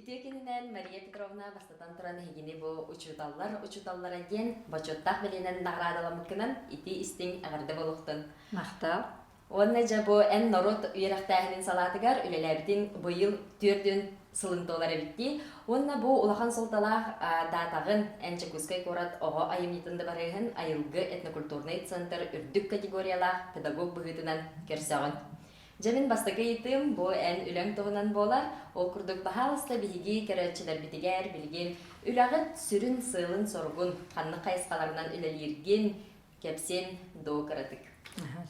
Үтүө күнүнэн Мария Петровна бастатан туран эһигини бу учууталлар учууталлара диэн бочуоттаах бэлиэнэн наҕараадаламмыккынан ити истиҥ эҕэрдэ буолуохтун. Махтал. Уонна дьэ бу эн норуот үөрэхтээһинин салаатыгар үлэлээбитиҥ быйыл 40 сылын туолар эбит дии. Уонна бу улахан суолталаах даатаҕын эн Дьокуускай куорат оҕо айымньытын дыбарыаһын Айылгы этнокультурнай центр үрдүк категориялаах педагог быһыытынан көрсөҕүн. Дьэ мин бастакы ыйытыым бу эн үлэҥ туһунан буолар. Ол курдук баһаалыста биһиги көрөөччүлэрбитигэр билигин үлэҕит сүрүн сыалын-соругун, ханнык хайысхаларынан үлэлииргин кэпсиэн доо кыратык.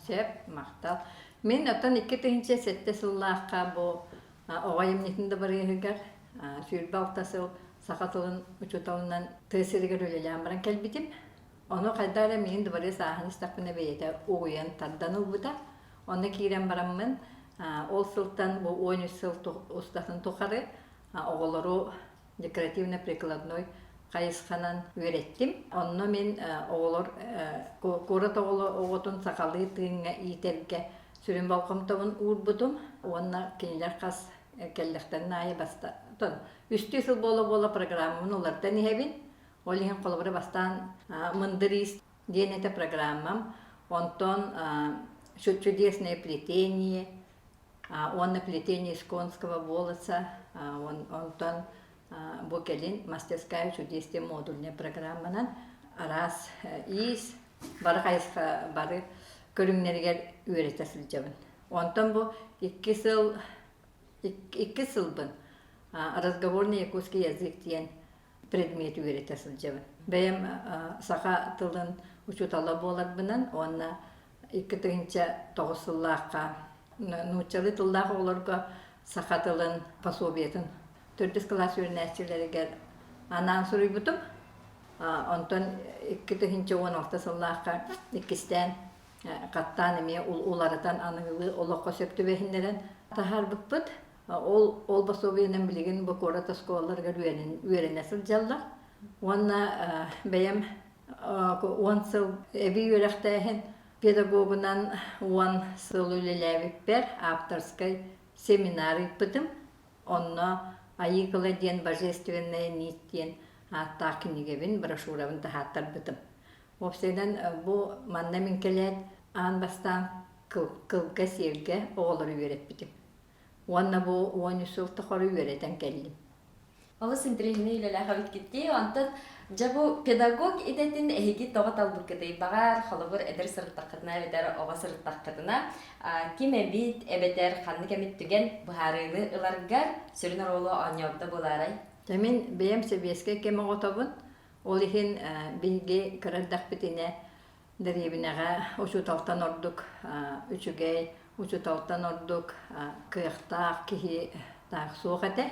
Сөп, махтал. Мин оттон 2007 сыллаахха бу оҕо айымньытын да барыыһыгар 26 сыл саха тылын учууталынан тыа сиригэр үлэлээн баран кэлбитим. Ону хайдах эрэ миигин дыбарыас ааһан истэхпинэ бэйэтэ угуйан тардан ылбыта. Онно киирэн бараммын, ол сылтан бу 13 сыл устатын тухары оҕолору декоративно-прикладной хайысханан үөрэттим. Онно мин оҕолор куорат оҕотун сахалыы тыыҥҥа иитэргэ сүрүн болҕомтобун уурбутум уонна кинилэр хас кэллэхтэрин аайы бастатан үстүү сыл буола-буола программабын уларытан иһэбин. Ол иһин холобура бастаан мындыр иис диэн этэ программам. Онтон чудесное плетение уонна плетение из конского волоса, онтон бу кэлин мастерская чудес диэн модульнай программанан араас иис бары хайысха бары көрүҥнэригэр үөрэтэ сылдьабын. Онтон бу 2 сыл 2 сылбын разговорный якутский язык диэн предмет үөрэтэ сылдьабын. Бэйэм саха тылын учуутала буоларбынан уонна 2009 сыллаахха нууччалыы тыллаах оҕолорго саха тылын пособиетын төрдүс кылаас үөрэнээччилэригэр анаан суруйбутум. Онтон 2016 сыллаахха иккистээн хаттаан эмиэ уларытан аныгылыы олоххо сөп түбэһиннэрэн таһаарбыппыт. Ол ол пособиенан билигин бу куорат оскуолаларыгар үөрэнэ сылдьаллар. Уонна бэйэм 10 сыл эбии үөрэхтээһин педагогунан 10 сыл үлэлээбиппэр авторскай семинар ыыппытым. Онно Айыы диэн божественная нить диэн ааттаах кинигэбин, брошюрабын таһааттарбытым. Уопсайынан бу манна мин кэлээт аан бастаан кылга сиэлгэ оҕолору үөрэппитим. Уонна бу 13 сыл тухары үөрэтэн кэллим. Олус интэриэһинэй үлэлээх эбиккит дии. Онтон дьэ бу педагог идэтин эһиги тоҕо талбыккытый? Баҕар, холобур, эдэр сырыттаххытына эбэтэр оҕо сырыттаххытына, ким эбит эбэтэр ханнык эмит түгэн быһаарыыны ыларгар сүрүн оруолу оонньообута буолаарай? Дьэ мин бэйэм сэбиэскэй кэм оҕотобун. Ол иһин биһиги кыра эрдэхпитинэ дэриэбинэҕэ учууталтан ордук үчүгэй, учууталтан ордук кыахтаах киһи таах суох этэ.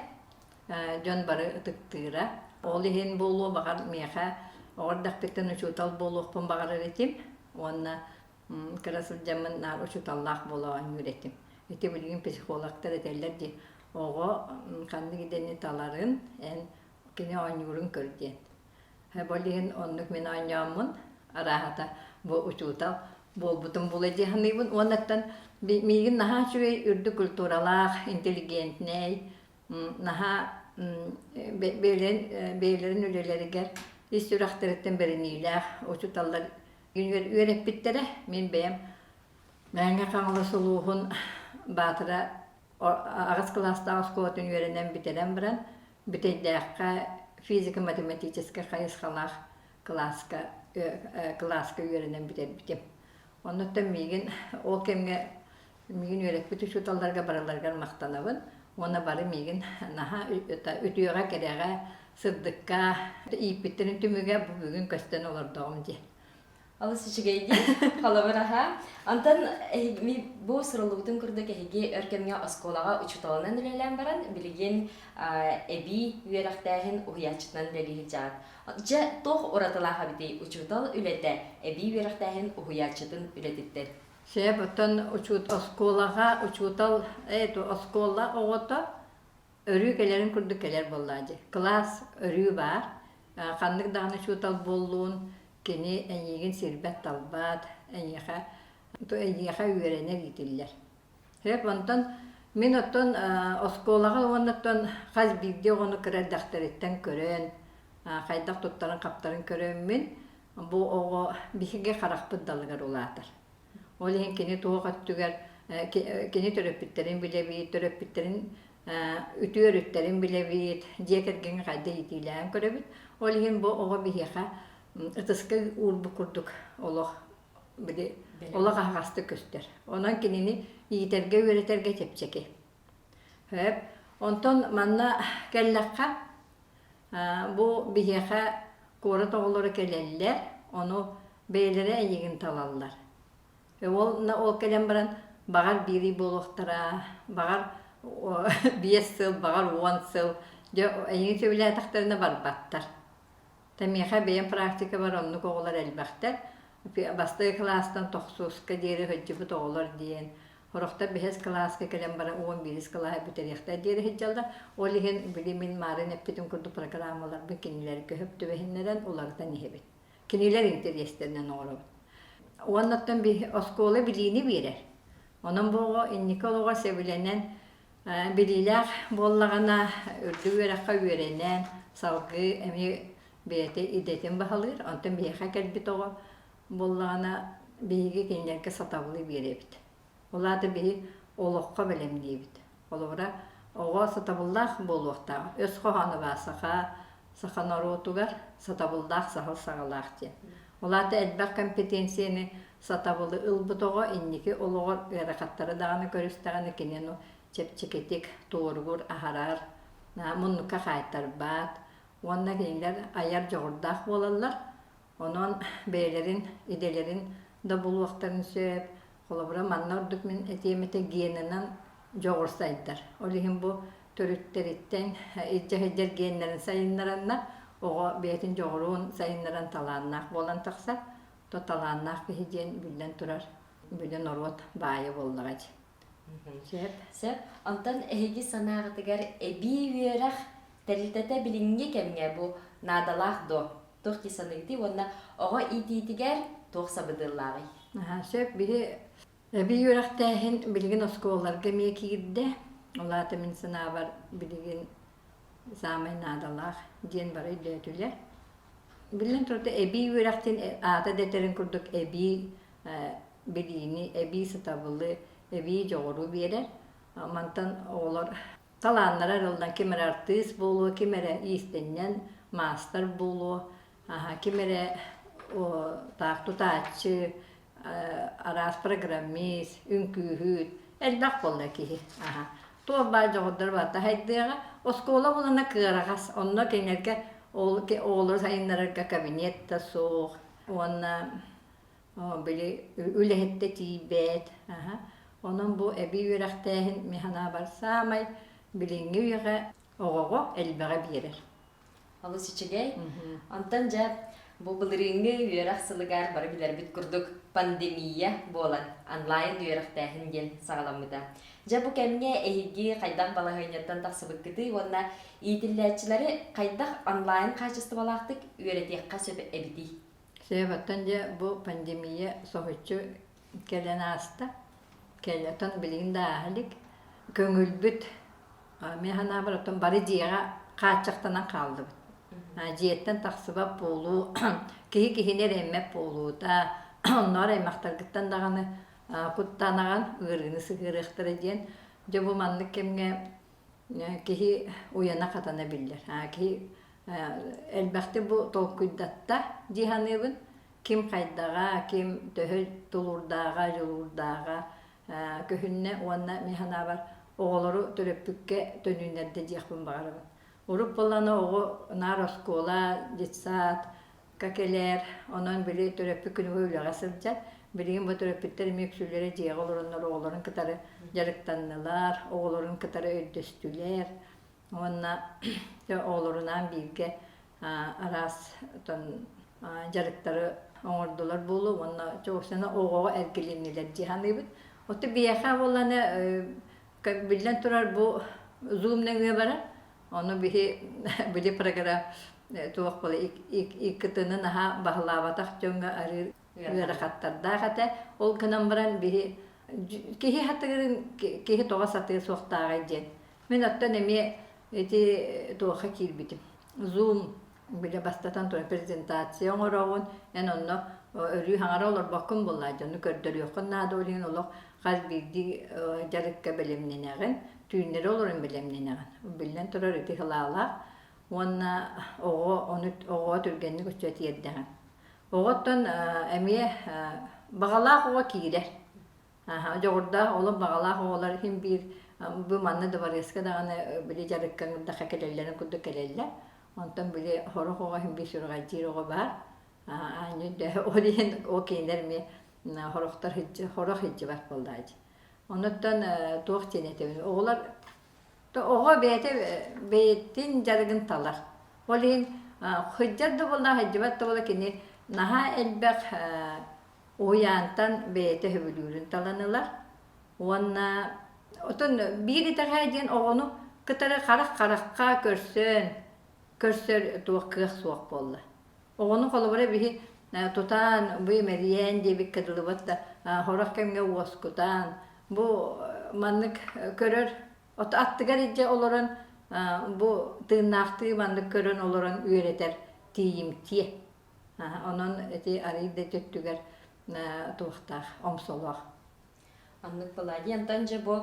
Дьон бары ытыктыыра. Ол иһин буолуо баҕар миэхэ оҕо эрдэхпиттэн учуутал буолуохпун баҕарар этим уонна кыра сылдьаммын наар учууталлаах буола оонньуур этим. Ити билигин психологтар этэллэр дии, оҕо ханнык идэни таларын эн кини оонньуурун көр диэн. Ол иһин оннук мин оонньооммун, арааһата бу учуутал буолбутум буолуо дии саныыбын. Уоннаттан миигин наһаа үчүгэй үрдүк культуралаах, интеллигентнэй, наһаа бэйэлэрин бэйэлэрин үлэлэригэр ис сүрэхтэриттэн бэриниилээх учууталлар үөрэппиттэрэ. Мин бэйэм Мэҥэ Хаҥалас улууһун Баатыра аҕыс кылаастаах оскуолатын үөрэнэн бүтэрэн баран, Бүтэйдээххэ физико-математическай хайысхалаах кылааска кылааска үөрэнэн бүтэрбитим. Оннуттан миигин ол кэмҥэ миигин үөрэппит учууталларга барыларыгар махтанабын уонна бары миигин наһаа үтүөҕэ-кэрэҕэ, сырдыкка ииппиттэрин түмүгэ бу бүгүн көстөн олордоҕум дии. Олус үчүгэй дии. Холобур аһа. Онтон бу суруллубутун курдук эһиги өр кэмҥэ оскуолаҕа учууталынан үлэлээн баран, билигин эбии үөрэхтээһин уһуйааччытынан үлэлии сылдьаҕыт. Дьэ, туох уратылаах эбитий учуутал үлэтэ эбии үөрэхтээһин уһуйааччытын үлэтиттэн? Сөп, оттон оскуолаҕа учуутал, оскуола оҕото өрүү кэлэрин курдук кэлэр буоллаа дии. Кылаас өрүү баар. Ханнык даҕаны учуутал буоллун, кини эйиигин сирбэт-талбат, эйиэхэ эйиэхэ үөрэнэр иитиллэр. Сөп, онтон Мин оттон оскуолаҕа уонна оттон хас биирдии оҕону кыра эрдэхтэриттэн көрөн, хайдах туттарын-хаптарын көрөммүн, бу оҕо биһиги харахпыт далыгар улаатар. Ол иһин кини туох өттүгэр кини төрөппүттэрин билэбит, төрөппүттэрин үтүө өрүттэрин билэбит, дьиэ кэргэҥҥэ хайдах иитиилээн көрөбүт. Ол иһин бу оҕо биһиэхэ ытыска уурбут курдук олох били олох аһаҕастык көстөр. Онон кинини иитэргэ үөрэтэргэ чэпчэки. Сөп. Онтон манна кэллэххэ бу биһиэхэ куорат оҕолоро кэлэллэр, ону бэйэлэрэ эйигин талаллар. Ол ол кэлэн баран баҕар биир буолуохтара, баҕар 5 сыл, баҕар 10 сыл дьэ эйигин сөбүлээтэхтэринэ барбаттар. Та миэхэ бэйэм практикабар оннук оҕолор элбэхтэр. Бастакы кылаастан тохсуска диэри сылдьыбыт оҕолор диэн, сорохтор бэһис кылааска кэлэн баран 11-ис кылааһы бүтэриэхтэр диэри сылдьаллар. Ол иһин били мин маарыын эппитим курдук программаларбын кинилэргэ сөп түбэһиннэрэн уларытан иһэбит. Кинилэр интэриэстэринэн оҥоробут. Уоннаттан оскуола билиини биэрэр. Онон бу оҕо инники олоҕор сэбилэнэн билиилээх буоллаҕына, үрдүк үөрэххэ үөрэнэн, салгыы эмиэ бэйэтэ идэтин баһылыыр. Онтон биһиэхэ кэлбит оҕо буоллаҕына, биһиги кинилэргэ сатабылы биэрэбит. Ол аата биһи олоххо бэлэмниибит. Холобура, оҕо сатабыллаах буолуохтаах. Өс хоһооно баар саха саха норуотугар сатабыллаах саһыл саҕалаах диэн. Ол аата элбэх компетенцияны сатабылы ылбыт оҕо инники олоҕор ыарахаттары даҕаны көрүстэҕинэ кини ону чэпчэкитик туоругур аһарар, муннукка хаайтарбат уонна кинилэр айар дьоҕурдаах буолаллар. Онон бэйэлэрин идэлэрин да булуохтарын сөп. Холобура, манна ордук мин этиэм этэ генынан дьоҕур сайдар. Ол иһин бу төрүттэриттэн илдьэ сылдьар геннэрин сайыннараннар оҕо бэйэтин дьоҕурун сайыннаран талааннаах буолан тахсар. То талааннаах киһи диэн биллэн турар били норуот баайа буоллаҕа дии. Сөп. Сөп. Онтон эһиги санааҕытыгар эбии үөрэх тэрилтэтэ билиҥҥи кэмҥэ бу наадалаах дуо? Туох дии саныыгытый уонна оҕо иитиитигэр туох сабыдыаллааҕый? Аһа, сөп. Биһи эбии үөрэхтээһин билигин оскуолаларга эмиэ киирдэ. Ол аата мин санаабар билигин саамай наадалаах диэн бары өйдөөтүлэр. Биллэн турар, эбии үөрэхтин аата да этэрин курдук эбии билиини, эбии сатабылы, эбии дьоҕуру биэрэр. Мантан оҕолор талааннара арыллан ким эрэ артыыс буолуо, ким эрэ иистэнньэн маастар буолуо, ким эрэ таах тутааччы, араас программист, үҥкүүһүт, элбэх буолла киһи. Туох баар дьоҕурдар барыта хайдыаҕа. Оскуола булана кыараҕас, онно кинилэргэ оҕолору сайыннарарга кабинет да суох уонна били үлэһиттэ тиийбэт. Онон бу эбии үөрэхтээһин мин санаабар саамай билиҥҥи үйэҕэ оҕоҕо элбэҕи биэрэр. Олус үчүгэй. Онтон дьэ бу былырыыҥҥы үөрэх сылыгар бары билэрбит курдук пандемия буолан онлайн үөрэхтээһин диэн саҕаламмыта. Дьэ бу кэмҥэ эһиги хайдах балаһыанньаттан тахсыбыккытый уонна иитиллээччилэри хайдах онлайн хаачыстыбалаахтык үөрэтиэххэ сөп эбитий? Сөп, оттон дьэ бу пандемия соһуччу кэлэн ааста. Кэлэн билигин да ааһа илик. Көҥүлбүт мин санаабар оттон бары дьиэҕэ хааччахтанан хааллыбыт. Дьиэттэн тахсыбат буолуу, киһи киһини эрэммэт буолуута, онноор аймахтаргыттан даҕаны куттанаҕын, ыарыыны сыһыарыахтара диэн. Дьэ бу маннык кэмҥэ киһи уйана-хатана биллэр. Киһи элбэхтик бу толкуйдатта дии саныыбын. Ким хайдаҕа, ким төһө тулуурдааҕа, дьулуурдааҕа көһүннэ уонна мин санаабар оҕолору төрөппүккэ төнүннэрдэ диэхпин баҕарабын. Урут буоллаҕына оҕо наар оскуола, детсад кэлэр, онон били төрөппүт күнүгэр үлэҕэ сылдьар. Билигин бу төрөппүттэр эмиэ үксүлэрэ дьиэҕэ олороннор оҕолорун кытары дьарыктаннылар, оҕолорун кытары өйдөстүлэр уонна оҕолорунаан бииргэ араас дьарыктары оҥордулар буолуо уонна чугасына оҕоҕо эргилиннилэр дии саныыбыт. Оттон биһиэхэ буоллаҕына биллэн турар бу Zoom нөҥүө барар. Ону биһи били программа туох буола иккитини наһаа баһылаабатах дьоҥҥо арыыр ыарахаттардаах этэ. Ол гынан баран биһи. Киһи сатыырын киһи тоҕо сатыа суохтааҕый диэн. Мин оттон эмиэ ити туохха киирбитим. Zoom бile бастатан туран презентация оҥороҕун, эн онно өрүү хаҥара олорбоккун буоллаа дьону көрдөрүөххүн наада ол иһин олох хас биирдии дьарыкка бэлэмнэнэҕин, түүннэри олорон бэлэмнэнэҕин. Биллэн турар ити сылаалаах уонна оҕо ону оҕоҕо түргэнник өссө тиэрдэҕин. Оҕоттон эмиэ баҕалаах оҕо киирэр. Дьоҕурдаах олох баҕалаах оҕолор иһин биир бу манна дыбарыаска даҕаны били дьарыкка ыҥырдахха кэлэллэрин курдук кэлэллэр. Онтон били сорох оҕо иһин биир сүрэҕэлдьиир оҕо баар. Аанньа ол иһин ол кинилэр эмиэ сорохтор сорох сылдьыбат буоллаҕа дии. Онуттан туох диэн этэбин оҕолор оҕо бэйэтэ бэйэтин дьарыгын талар. Ол иһин сылдьар да буолла, сылдьыбат да буолла кини наһаа элбэх уһуйаантан бэйэтэ сөбүлүүрүн талан ылар. Уонна отон биир итэҕэһэ диэн оҕону кытары харах харахха көрсөн, көрсөр туох кыах суох буолла. Оҕону холобура биһи тутаан, бу имэрийээн диэбиккэ дылыбат да, сорох кэмҥэ уоскутаан, бу маннык көрөр, аттыгар илдьэ олорон бу тыыннаахтыы маннык көрөн олорон үөрэтэр тиийимтиэ. Онон ити арыый да өттүгэр туохтаах, омсолоох. Оннук Палладий Антон дьэ бу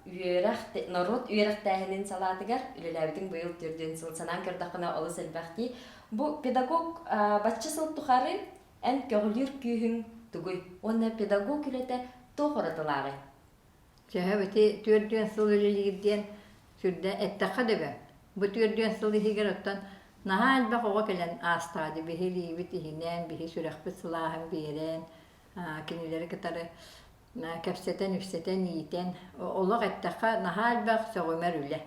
үөрэх норуот үөрэхтээһинин салаатыгар үлэлээбитиҥ быйыл төрдүөн сыл санаан көрдөххүнэ олус элбэх дии. Бу педагог бачча сыл тухары эн көҕүлүүр күүһүҥ тугуй уонна педагог үлэтэ туох уратылааҕый? Төһө ити 40 сыл үлэлиир диэн сүрдэ эттэххэ дөбөҥ. Бу 40 сыл иһигэр оттон наһаа элбэх оҕо кэлэн аастаҕа дии биһи илиибит иһинэн, биһи сүрэхпит сылааһын биэрэн, кинилэри кытары кэпсэтэн-үпсэтэн, иитэн, олох эттэххэ наһаа элбэх сөҕүмэр үлэ.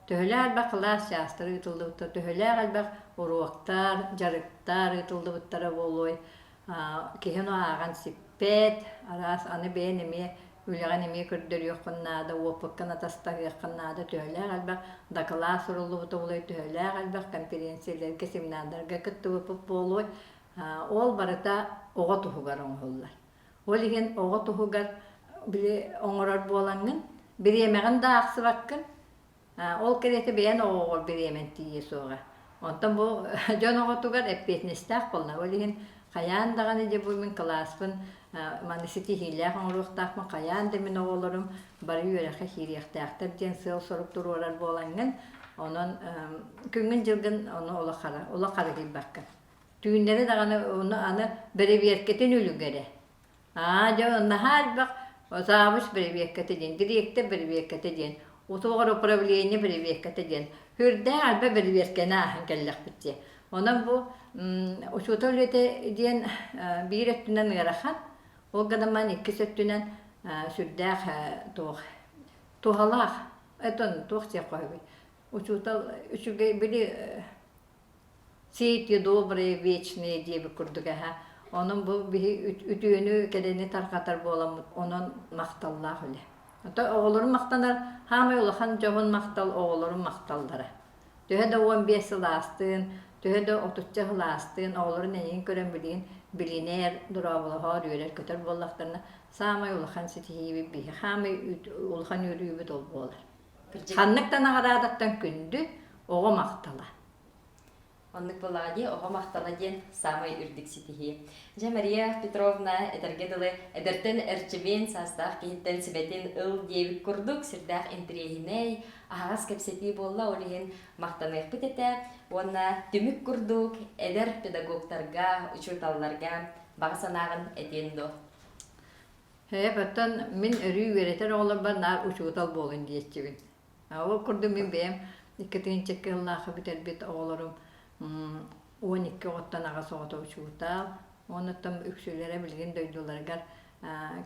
Төһөлөөх элбэх кылаас чаастара ыытыллыбыттар, төһөлөөх элбэх уруоктар, дьарыктар ыытыллыбыттара буолуой, киһи ону ааҕан сиппэт, араас аны бэйэн эмиэ үлэҕин эмиэ көрдөрүөххүн наада, уопуккун атастаһыаххын наада, төһөлөөх элбэх дакылаат суруллубута буолуой, төһөлөөх элбэх конференцияларга, семинардарга кыттыбыппыт буолуой, Ол барыта оҕо туһугар оҥоһуллар. Ол иһин оҕо туһугар били оҥорор буолаҥҥын, бириэмэҕин да аахсыбаккын, ол кэриэтэ бэйэн оҕоҕор бириэмэн тиийиэ суоҕа. Онтон бу дьон оҕотугар эппиэтинэстээх буолла. Ол иһин хайаан даҕаны дьэ бу мин кылааспын маны ситиһиилээх оҥоруохтаахпын, хайаан да мин оҕолорум бары үөрэххэ киириэхтээхтэр диэн сыал-сорук туруорар буолаҥҥын, онон күҥҥүн-дьылгын ону олох хара, олох харыһыйбаккын. Түүннэри даҕаны ону аны бэрэбиэркэтин үлүгэрэ. Аа дьэ наһаа элбэх завуч бэрэбиэркэтэ диэн, дириэктэр бэрэбиэркэтэ диэн, утуоҕар управление бэрэбиэркэтэ диэн сүрдээх элбэх бэрэбиэркэни ааһан кэллэхпит дии. Онон бу учуутал үлэтэ диэн биир өттүнэн ыарахан, ол гынан иккис өттүнэн сүрдээх туох туһалаах, этон туох диэх хоһуй учуутал үчүгэй били Сети добрые, вечные диэбит курдук эһэ. Онон бу биһи үтүөнү, кэрэни тарҕатар буоламмыт, онон махталлаах үлэ. Ото оҕолорум махтанар, хаамай улахан дьоһун махтал оҕолорум махталлара. Төһө да 15 сыл аастын, төһө да отучча сыл аастын, оҕолорун эйигин көрөн билигин билинэр, дорооболоһор, үөрэр-көтөр буоллахтарына, саамай улахан ситиһиибит биһи, хаамай улахан үөрүүбүт ол буолар. Ханнык да наҕараадаттан күндү оҕо махтала. Оннук буоллаҕа дии, оҕо махтала диэн саамай үрдүк ситиһии. Дьэ, Мария Петровна этэргэ дылы эдэртэн эрчимин, саастаах киһиттэн сүбэтин ыл диэбит курдук сүрдээх интэриэһинэй, аһаҕас кэпсэтии буолла, ол иһин махтаныахпыт этэ. Уонна түмүк курдук эдэр педагогтарга, учууталларга баҕа санааҕын этиэн дуо? Һээп, оттон мин өрүү үөрэтэр оҕолорбор наар учуутал буолун диэччибин. Ол курдук мин бэйэм 2 тыһыынча сыллаахха бүтэрбит оҕолорум 12 оҕоттон аҕыс оҕото учуутал, онуттан үксүлэрэ билигин дойдуларыгар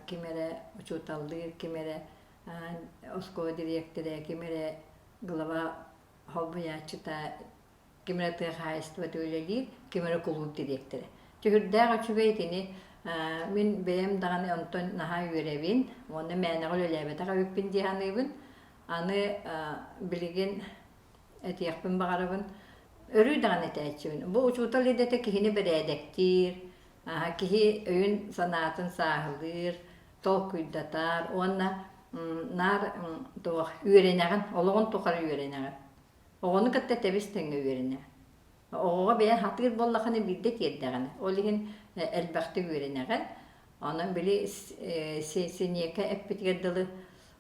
ким эрэ учууталлыыр, ким эрэ оскуола дириэктэрэ, ким эрэ глава холбуйааччыта, ким эрэ тыа хаһаайыстыбата үлэлиир, ким эрэ кулууп дириэктэрэ. Түһүрдээх үчүгэй итини мин бэйэм даҕаны онтон наһаа үөрэбин уонна мээнэҕэ үлэлээбэтэх эбиппин дии саныыбын. Аны билигин этиэхпин баҕарабын, өрүү даҕаны этээччибин. Бу учуутал идэтэ киһини бэрээдэктиир, киһи өйүн-санаатын сааһылыыр. толкуйдатар уонна наар туох үөрэнэҕин, олоҕун тухары үөрэнэҕин. Оҕону кытта тэбис тэҥҥэ үөрэнэ. Оҕоҕо бэйэҥ сатыыр буоллаххына биирдэ тиэрдэҕин. Ол иһин элбэхтик үөрэнэҕин. Онон били Синека эппитигэр дылы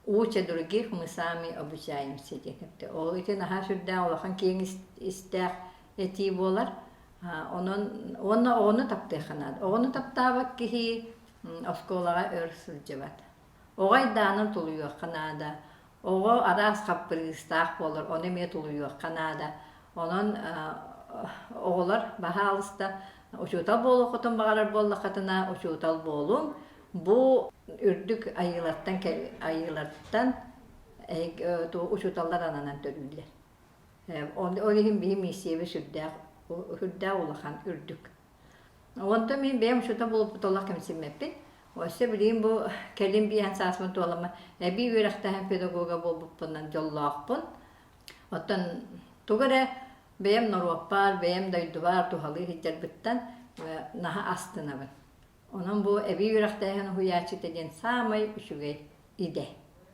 «Уча других мы сами обучаемся» диэн эптэ. Ол ити наһаа сүрдээх улахан киэҥ истээх этии буолар. Онон уонна оҕону таптыахха наада. Оҕону таптаабат киһи оскуолаҕа өр сылдьыбат. Оҕо айдаанын тулуйуохха наада. Оҕо араас хаппырыыстаах буолар, ону эмиэ тулуйуохха наада. Онон оҕолор баһаалыста учуутал буолуоххутун баҕарар буоллаххытына учуутал буолуҥ. Бу үрдүк айыылартан айыылартан учууталлар ананан төрүүллэр. Ол иһин биһи миссиябыт сүрдээх сүрдээх улахан үрдүк. Онтон мин бэйэм учуутал буолбут олох кэмсиммэппин. Өссө билигин бу кэлин биэһэн сааспын туолама эбии үөрэхтээһин педагога буолбуппунан дьоллоохпун. Оттон тугу эрэ бэйэм норуоппар, бэйэм дойдубар туһалыы сылдьарбыттан наһаа астынабын. Онон бу эбии үөрэхтээһин уһуйааччыта диэн саамай үчүгэй идэ.